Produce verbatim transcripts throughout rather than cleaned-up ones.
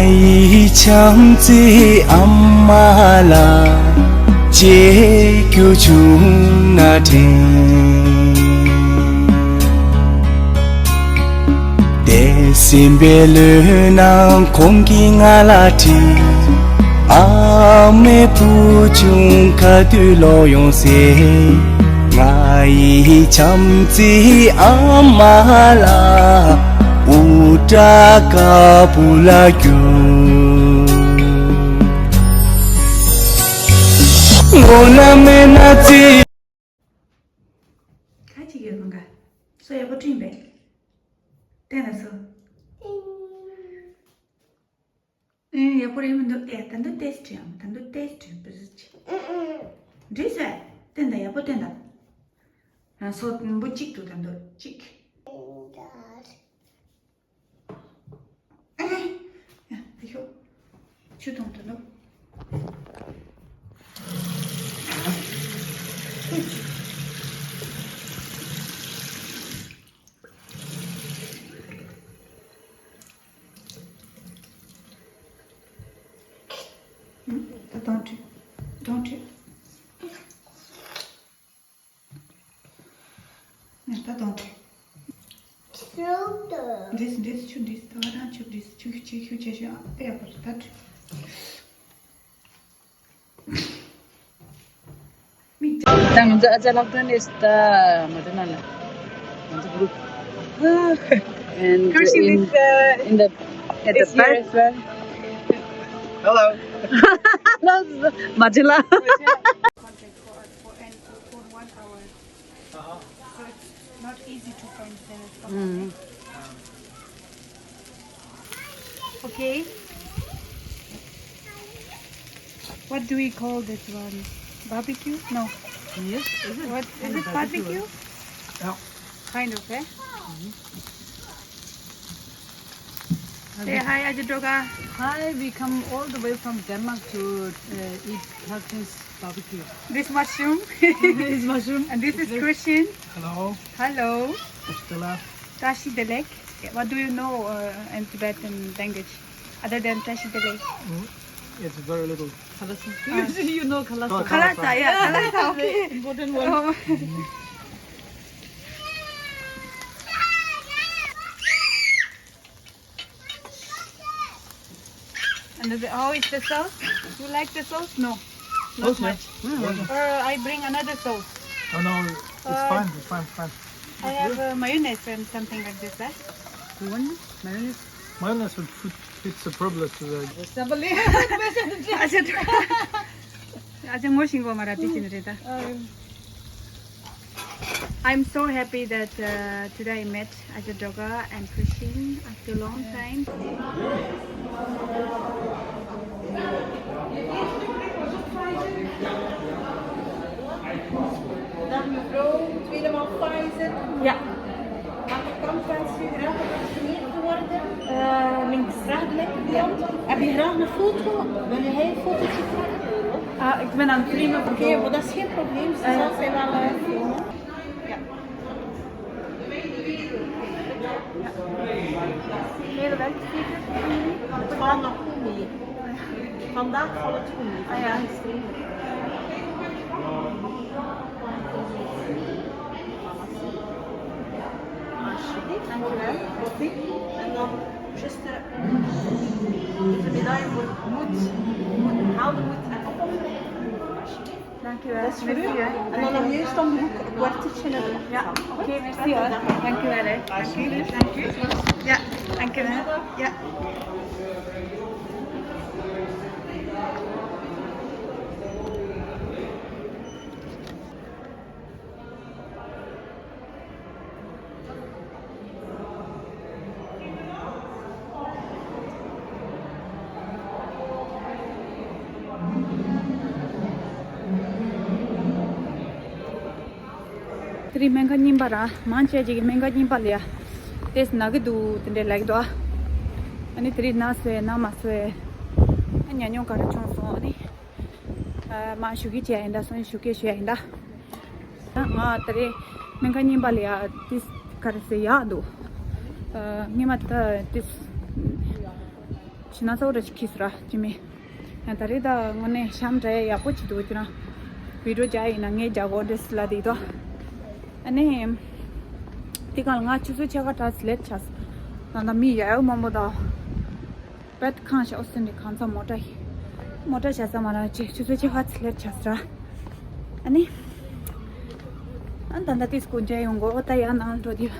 ཡི་བྱམས་བརྩེའི་ཨ་མ་ལགས། བྱེད་རྒྱུ་བྱུང་ན་དྲན། དེ་སེམས་པའི་ལུས་ནང་ཁོང་གིས་ང་ལ་དྲིས། ཨ་མའི་བུ་ཆུང་ག་དུས་ལོག་ཡོང་ཟེར། ང་ཡི་བྱམས་བརྩེའི་ཨ་མ་ལགས། འུར་སྒྲ་དཀར་པོ་ལ་རྒྱུག་ངོ་ན་མེད་ན་ཚེ། ཁ་ཅིག་ཡོད་མ་ག་སོ་ཡག་པོ་བྲིས་པས། བསྟན་ལ་སོ། ཨེ་ཡག་པོ་རེད་མི་འདུག་ཨེ་ད་འདུག་ཏེས་བྲིས་ཨམ་ད་འདུག་ཏེས་བྲིས་པི་རི་ཅི། འགྲིག་སོ། བསྟན་ད་ཡག་པོ་བསྟན་ད། ང་སོ་འབུ་གཅིག་ཏུ་ད་འདུག་གཅིག་ཨ་ནི། ཡ། དེ་ཤོག་ཆུ་འཐུང་དུ་འདུག་ད་don't drink. Don't drink. ད་དོན་དེ། འདྲེས་འདྲེས་ཆུ་འདྲེས་ད་བ་དང་ཆུ་འདྲེས་ཆུ་ཆུ་ཆུ་ཆེ་ཆུ་ཨ་དེ་ཡག་པོ་རེད་ད། ད་ང་ཚོ་ཨ་ཅག་ལྷག་དོན་ནས་ད་མ་དེ་ན་ལ་ང་ཚོ་group and Christian in, is, uh, in the at the is here park as well. Hello. མ་ཅི་ལ། Contact for, for, and for one hour. So it's not easy to find the spot. Mm. Okay. What do we call this one? Barbecue? No. Yes, is it? What, is it barbecue? Yeah. Kind of, eh? Say hi, Aja Doga. Hi, we come all the way from Denmark to, uh, eat Clarkson's barbecue. This mushroom. This mushroom. And this is Christian. Hello. Hello. Stella. Tashi Delek. What do you know, uh, in Tibetan language other than Tashi Delek? Mm, it's very little. Kalasa. You know Kalasa. Oh, Kalasa, yeah, Kalasa, okay. Important one. Oh. And the, how is the sauce? You like the sauce? No, not much. Mm. Or I bring another sauce. Oh, no, it's fine, it's fine, it's fine. I have, uh, mayonnaise and something like this, eh? You want mayonnaise? Mayonnaise would put pizza problems to the. Somebody. Acha, acha, ngo shingo mara ti chin reta. Um, I'm so happy that, uh, today I met Aja Doga and Christine after a long time. Dag mevrouw, tweede maal Pfizer. Ja. Mag ik kan Pfizer graag gevaccineerd worden? Eh, links. Graag links. Heb je graag een foto? Wil je hij een fotootje vragen? Ah, ik ben aan het filmen. Oké, maar dat is geen probleem. Ze zal zij wel, eh, filmen. Ja. Hele werk zeker? Het valt nog goed mee. Vandaag valt het goed mee. Ah, ja. Vandaag is het Alsjeblieft, voor de koffie. En dan juist de, de medaille voor moed, moed, haal de moed en opoffering. Alsjeblieft. Dank u wel. Dat is voor u. Merci, hè. En dan nog juist om de hoek een kwartiertje naar de. Ja, oké, merci hoor. Dank u wel, hè. Alsjeblieft. Dank u. Ja, dank u wel. Ja. དེ་རིང་སྨན་ཁང་རྙིང་པ་ར་མང་ཆེ་ཅིག་གིས་སྨན་ཁང་རྙིང་པ་ལ་ཡ་ཏེས་ན་གི་འདུག་དེ་འདྲས་ལབ་ཀྱི་འདུག་ཨ་ནི་དེ་རིང་ན་སོས་ན་མ་སོས་ཨ་ཉ་ཉོ་ག་རེ་བྱུང་སོང་ཨ་ནི། ཨ་མ་ཞུ་གི་བྱས་ཡིན་ད་སོང་ཞུ་གི་ཞུ་ཡ་ཡིན་ད། ང་ད་རེས་སྨན་ཁང་རྙིང་པ་ལ་ཡ་ཏིས་ག་རེ་ཟེར་ཡག་འདུག་ཨ་སྔོན་མ་ད་ཏིས་ ཕྱི་ནང་གཙོ་བོ་ར་ཞིག་ཁིས་ར་ཅི་མེད། ཡང་ད་རེས་ད་དངོས་གནས་གཤམ་འདྲ་ཡག་པོ་བྱེད་འདུག་ཅི་ན། བི་ཌིའོ་རྒྱག་ཡིན་ན་ངས་རྒྱག་དགོས་འདྲ་སི་ལ་དེ་དོ། ཨ་ནི། དེ་གང་ལ་ང་ཆུ་ཚོད་ཕྱེད་ཀ་ཏྲ་སི་ལེཊ་ཆགས། ད་ད་མི་ཡག་ཡག་མང་པོ་དང་། བད་ཁང་ཤ་ཨོ་སི་ནི་གང་ཚ་མོ་ཊ་ཡི། མོ་ཊ་ཤ་ས་མ་ར་ཅི་ཆུ་ཚོད་ཕྱེད་ཀ་ཚི་ལེཊ་ཆགས་སི་ར། ཨ་ནི། ཨ་ད་ད་ཏིས་ཀུན་ཅ་ཡོང་གོ་ད་ཡ་ནང་འགྲོ་དུས།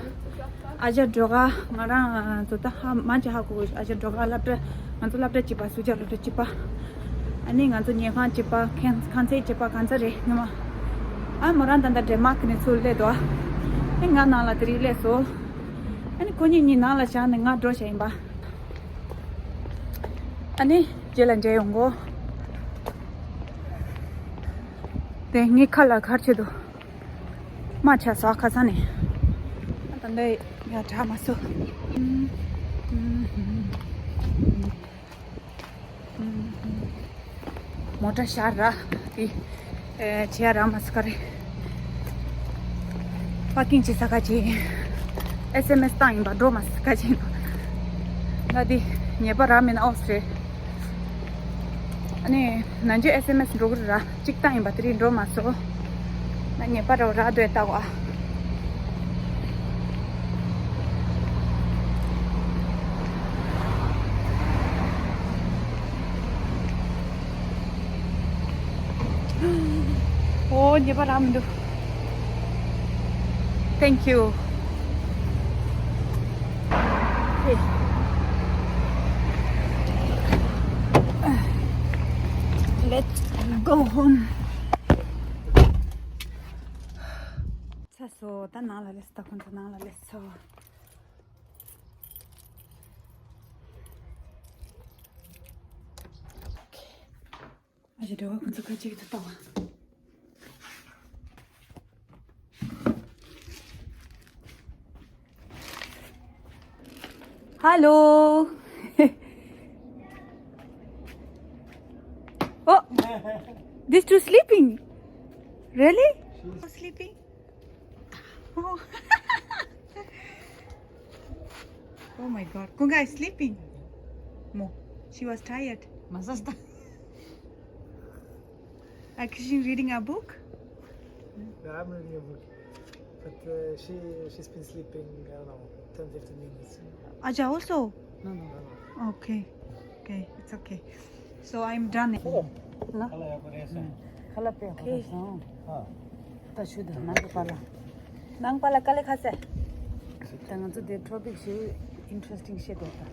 ཨ་ཅག་སྒྲོལ་དཀར་ང་རང་ཚོ་ད་ཧ་མ་ཅི་ཧ་གོ་གོ་ཨ་ཅག་སྒྲོལ་དཀར་སློབ་གྲྭ། ང་ཚོ་སློབ་གྲྭ་གཅིག་པ་སུ་ཇ་སློབ་གྲྭ་གཅིག་པ། ཨ་ནི་ང་ཚོ་ཉལ་ཁང་གཅིག་པ་ཁང་ཁང་ཚན་གཅིག་པ་གང་ཚ་རེད་ཉི་མ། ཨ་མོ་རང་ད་ད་འདྲེ་མ་ཁི་ནས་ཚུར་སླེབས་དོ། ཨ་ནི་ང་ནང་ལ་དེ་རིང་སླེབས་སོ། ཨ་ནི་ཁོ་གཉིས་གཉིས་ནང་ལ་བཞག་ནས་ང་འགྲོ་བྱ་ཡིན་པ། ཨ་ནི་རྗེས་ལ་མཇལ་ཡོང་གོ། དེ་ངའི་ཁ་ལ་གར་བྱེད་དོ། མ་ཆ་ས་ཁ་ས་ནས། ད་ལྟ་ཡ་དྲག་མ་སོ། མོ་ཊ་ཤར་ར་དེ་ཆེ་ཡ་ར་མ་སི་ཀ་རེ། པར་ཀིང་བྱེད་ས་ཁ་ཅིག་ཨེས་ཨེམ་ཨེས་བཏང་ཡིན་པ་འགྲོ་མ་སི་ཀ་ཅིག་ཡིན་པ། ང་དེ་ཉེས་པ་ར་མིན་ཨོས་རེད། ཨ་ནི་ནང་ཆོས་ཨེས་ཨེམ་ཨེས་འགྲོ་གི་ར་གཅིག་བཏང་ཡིན་པ་དེ་རིང་འགྲོ་མ་སོ། ང་ཉེས་པ་ར་ར་སྡོད་ལྟ་བ། ཨོ་ཉེས་པ་ར་མི་འདུག Thank you. Okay. Let's go home. ཚ་སོ་ད་ནང་ལ་སླེབས་སོ། ད་ཁོང་ཚོ་ནང་ལ་སླེབས་སོ། ཨ་ཞེ་འདྲ་བ་ཁོང་ཚོ་ཁ་ཅིག་ཏུ་ལྟ་བ། Hello. Oh, these two sleeping. Really? Sleeping? Oh. Oh my God. Kunga is sleeping. Mo. She was tired. Masasta. Are you reading a book? Yeah, I'm reading a book. But uh, she, she's been sleeping, I don't know, ten, fifteen minutes. Aja also? No, no. No, no. Okay. Okay, it's okay. So I'm done. Oh. No? Okay. ད་ཞུ་དང་ནང་གི་པཱ་ལགས། ནང་པཱ་ལགས་དཀའ་ལས་ཁ་སེ། ད་ང་ཚོ་དེ་ཊོ་པིག་ཞིག་ཨིན་ཊི་རེ་སི་ཊིང་བཤད་དགོས་ད།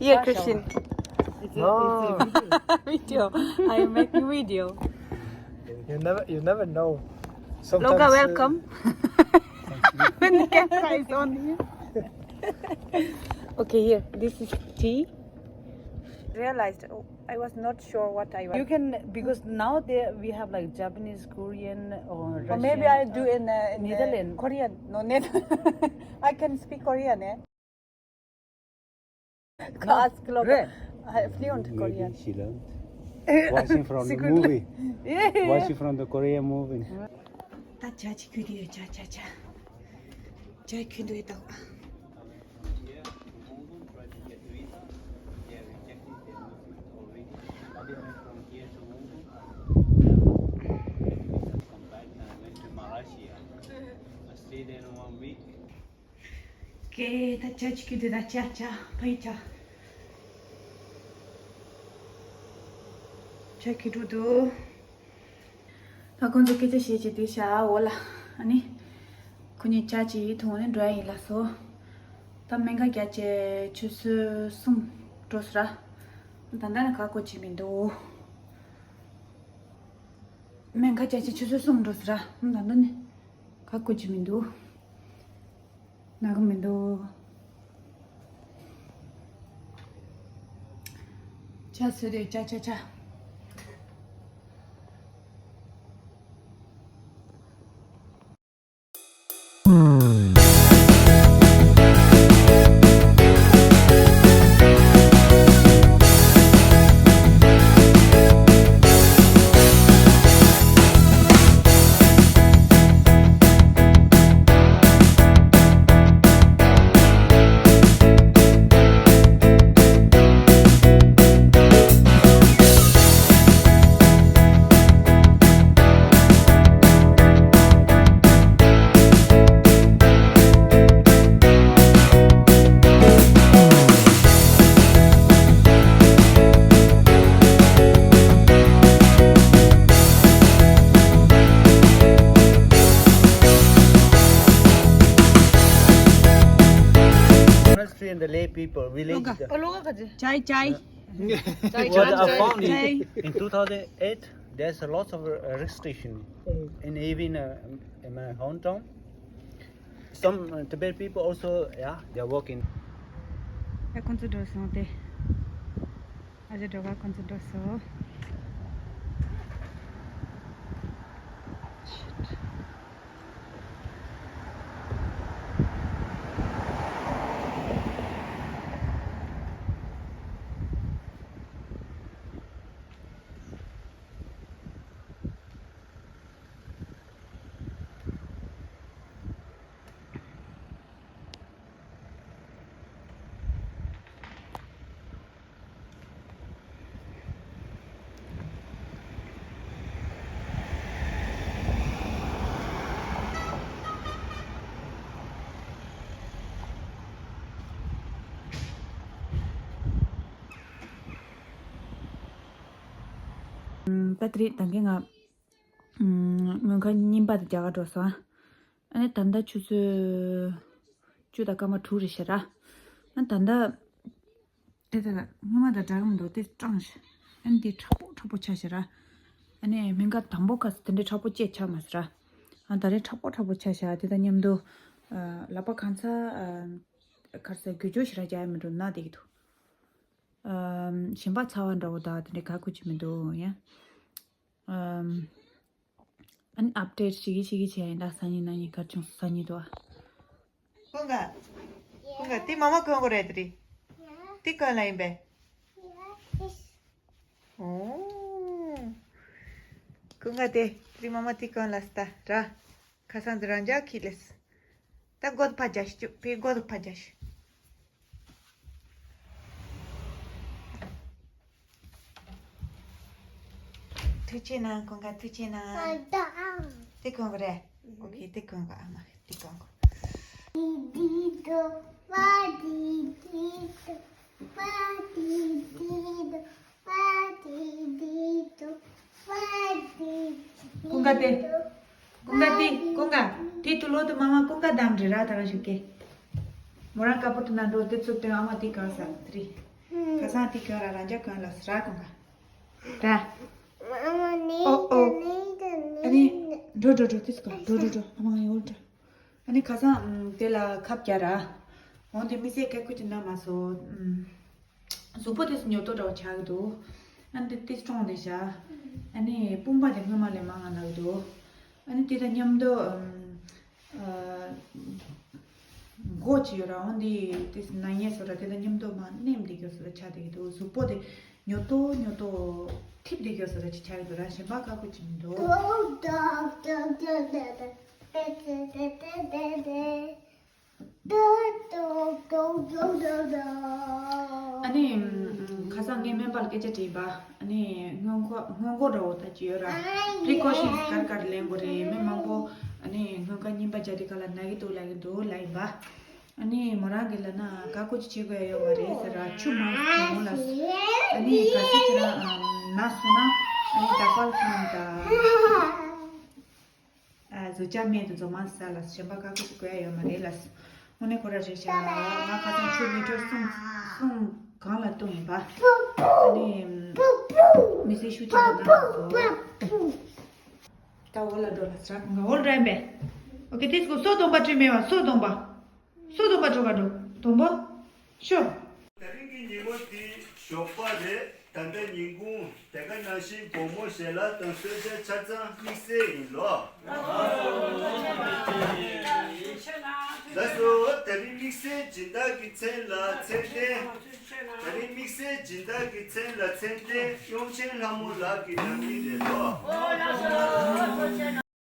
Yeah, Christian. It's a, it's a video. Video. I make video. You never, you never know. Sometimes, Loga, uh, welcome. When the camera is on here. Okay, here. This is tea. Realized, oh, I was not sure what I was. You can, because now there we have like Japanese, Korean, or Russian. Or maybe I do in, uh, in, uh, Netherlands. Korean. No, Netherlands. I can speak Korean, eh? Ask Loga. Right. I fluent Korean. Maybe she learned. Watching from the movie. Yeah. Watching from the Korean movie. ད་ཇ་ཅིག་གུས་དེ་ཡོད། ཇ་ཇ་ཇ། ཇ་གུས་འདུག་ད། ཀེ་ད་ཇ་ཅིག་གུས་དེ་ད་ཇ་ཇ་ཕ་ཡི་ཇ། ཇ་གུས་འགྲོ་འདུག་ད་ཁོང་ཚོ་སྐད་ཆ་བཤད་ཀྱི་དུས་ཤ་འོ་ལ། ཨ་ནི། ཁོ་གཉིས་ཇ་ཅིག་འཐུང་ནས་འགྲོ་ཡ་ཡིན་ལགས་སོ། ད་སྨན་ཁང་བརྒྱབ་བྱས་ཆུ་ཚོད་གསུམ་འགྲོ་སོང་ར། ད་ལྟ་ནི་ཁ་སྐོམ་བྱེད་མི་འདུག་སྨན་ཁང་བརྒྱབ་བྱས་ཆུ་ཚོད་གསུམ་འགྲོ་སོང་ར། ད་ལྟ་ནི་ཁ་སྐོམ་བྱེད་མི་འདུག་ན་གི་མི་འདུག་ཇ་ཟོས་དེ་ཇ་ཇ་ཇ། ཨོ་ལོ་ག་ཅི། Chai, chai. Chai, what I found is, chai, in two thousand eight, there's a lot of uh, restriction in even uh, in my hometown. Some uh, Tibet people also, yeah, they're working. ཨ་ཁོང་ཚོ་འགྲོ་སོང་སྟེ། ཨ་ཅེ་འགྲོ་ག་ཁོང་ཚོ་འགྲོ་སོང་། ད་དེ་རིང་ད་གིན་ང་ཨམ་སྔོན་ཁ་རྙིང་པ་དེ་རྒྱག་ག་འགྲོ་སོང་ཨ། ཨ་ནི་ད་ལྟ་ཆུ་ཚོད་བཅུ་དང་སྐར་མ་དྲུག་རེད་ཤག་ར། ཨ་ད་ལྟ་དེ་དེ་ལ་སྔོན་མ་དང་འདྲ་གི་མི་འདུག་དེ་སྐྲངས་ཤག་ཨ་ནི་དེ་མཁྲེགས་པོ་མཁྲེགས་པོ་ཆགས་ཤག་ར། ཨ་ནི་སྨན་ཁང་དང་པོ་ཁ་སང་དེ་འདྲའི་མཁྲེགས་པོ་ཅིག་ཆགས་མ་སོང་ར། ཨ་ད་རེས་མཁྲེགས་པོ་མཁྲེགས་པོ་ཆགས་ཤག་དེ་དང་མཉམ་དུ་ཨ་ལག་པ་གང་ཚ་ཨ་ག་རེ་ཟེར་འགུལ་སྐྱོད་ཞེ་དྲག་རྒྱག་ཡ་མི་འདུག་ན་བསྡད་ཀྱི་འདུག་ཨམ་ཞིམ་པ་ཚ་བ་འདྲ་བོ་དང་དེ་འདྲའི་ག་གེ་ཅིག་མི་འདུག་ཡ། ཨམ། ཨ་ནི་ཨབ་ཌེཊ་བྱེད་ཀྱི་བྱེད་ཀྱི་བྱས་ཡིན་ད། སང་ཉིན་གནངས་ཉིན་ག་རེ་བྱུང་སོང་སང་ཉིན་དུ་ཨ། ཀུན་དགའ། ཀུན་དགའ་དེ་མ་མ་གོན་དགོས་རེད་དེ་རེད། དེ་གོན་ལ་ཡིན་པས། ཨོ། ཀུན་དགའ་དེ་དེ་རེད་མ་མ་དེ་གོན་ལ་སྟ་ར། ཁ་སང་དེ་རང་འཇགས་ཁྱི་ལས། ད་མགོ་ཕར་རྒྱག་ཤིག་ཅུ་པའི་མགོ་ཕར་རྒྱག་ཤིག་ཐུགས་རྗེ་གནང་། ཀུན་དགའ་ཐུགས་རྗེ་གནང་། དེ་གོན་གི་རེད། ཨོ་ཁེ། དེ་གོན་གི། ཨ་མ་དེ་གོན་གི། ཀུན་དགའ་དེ། ཀུན་དགའ་དེ། ཀུན་དགའ་དེ་ཐུགས་ལོ་དུ་མ་མ་ཀུན་དགའ་བདམས་རེད་ར། ད་ག་ཞིག་གེ། མོ་རང་དཀར་པོ་དུ་ན་འགྲོ་དེ་ཚུར་སྟོན། ཨ་མ་དེ་གང་ས་དེ་རེད། ཁ་སང་དེ་གང་ར་རང་རྒྱ་གང་ལ་སྲ་གང་ག་ད། ཨོ་ཨོ། ཨ་ནི། འགྲོ་འགྲོ་འགྲོ་དེ་ཚུར་ག་འགྲོ་འགྲོ་འགྲོ། ཨ་མ་ཡོང་འགྲོ། ཨ་ནི་ཁ་སང་དེ་ལ་ཁབ་རྒྱག་ར། འོང་དེ་མི་ཚེ་ག་ཁུ་ཅི་ན་མ་སོ། གཟུགས་པོ་དེ་ཚོ་ཉོ་ཏོ་འདྲ་བོ་ཆགས་ཀྱི་འདུག་ཨ་ནི་དེ་ཏིས་ཀྲོང་རེད་ཤག་ཨ་ནི་དཔུང་པ་དེ་སྔོན་མ་ལས་མང་ང་ན་གི་འདུག་ཨ་ནི་དེ་དང་མཉམ་དུ་ཨམ། ཨ། མགོ་ཅི་ཡོད་ར། འོན་ཏེ་དེ་ན་ཉེ་སོ་ར། དེ་དང་མཉམ་དུ་མ་ནེམ་དེ་གྱོ་སོ་ར་ཆགས་དེ་གི་འདུག་གཟུགས་པོ་དེ་ཉོ་ཏོ་ཉོ་ཏོ་ཐིབ་དེ་གྱོ་སོ་ར་ཅི་ཆགས་ཀྱི་འདུག་ར། གཞན་པ་ཁག་པོ་ཅི་མི་འདུག་ཨ་ནི། ཁ་སང་ངས་སྨན་པ་ལ་སྐད་ཆ་དྲིས་པ། ཨ་ནི་སྔོན་འགོག་སྔོན་འགོག་འདྲ་བོ་ད་ཅི་ཡོད་ར། པི་རི་ཀོ་ཤིན་ག་རེ་ག་རེ་ལེན་དགོས་རེད། མི་མང་པོ་ཨ་ནི་སྔོན་ཁ་རྙིང་པ་བརྒྱབ་དེ་ག་ལ་ན་གི་འདུག་ལབ་གི་འདུག་ལབ་ཡིན་པ། ཨ་ནི་མོ་རང་གི་ལ་ན་ག་ཀོ་ཅི་བྱེད་དགོས་ཡ་ཡོད་མ་རེད་ཟེར་ར། ཆུ་མང་པོ་ལ། ཨ་ནི་ག་ཚོད་ཅི་ར་ན་སོང་ན་ཨ་ནི་ད་པལ་ཁང་དང་། ཨ། བཟོ་ལྕགས་སྨན་དེ་ཚོ་མང་ས་ལ་གཞན་པ་ག་ག་ཅིག་དགོས་ཡ་ཡོད་མ་རེད་ལ། དངོས་གནས་ཁོ་ར་རེད་ཤག་ང་ཁ་སང་ཆུ་ལི་ཊར་གསུམ་གསུམ་གང་ལ་བཏུང་ཡིན་པ། ཨ་ནི་མི་ཚེ་ཤུགས་ཆེ་བ་གནང་སོང་། ད་འོ་ལ་འགྲོ་ལ་ཟ་གང་ག་འོ་རན་པས། ཨོ་ཁེ། དེ་ཚོ་སོ་སྡོམ་པ་བྲིས་མེད་བ། སོ་སྡོམ་པ། སོ་སྡོམ་པ་འགྲོ་ག་འགྲོ་སྡོམ་པ། ཤོ། དེ་རིང་གི་ཉིན་མོ་འདི་ཞོགས་པ་རེད། ད་ལྟ་ཉིན་གུང་དེ་ག་ནང་བཞིན་དགོང་མོ་ཞལ་ལག་དང་གསོལ་ཇ་ཆ་ཚང་དམིགས་བསལ་ཡིན་ལོ། ལགས་སོ། དེ་རིང་དམིགས་བསལ་སྦྱིན་བདག་གི་མཚན་ལ་མཚན་ལྡན། དེ་རིང་དམིགས་བསལ་སྦྱིན་བདག་གི་མཚན་ལ་མཚན་ལྡན་གཡུང་ཆེན་ལྷ་མོ་ལགས་ཀྱིས་གནང་གི་རེད་ལོ།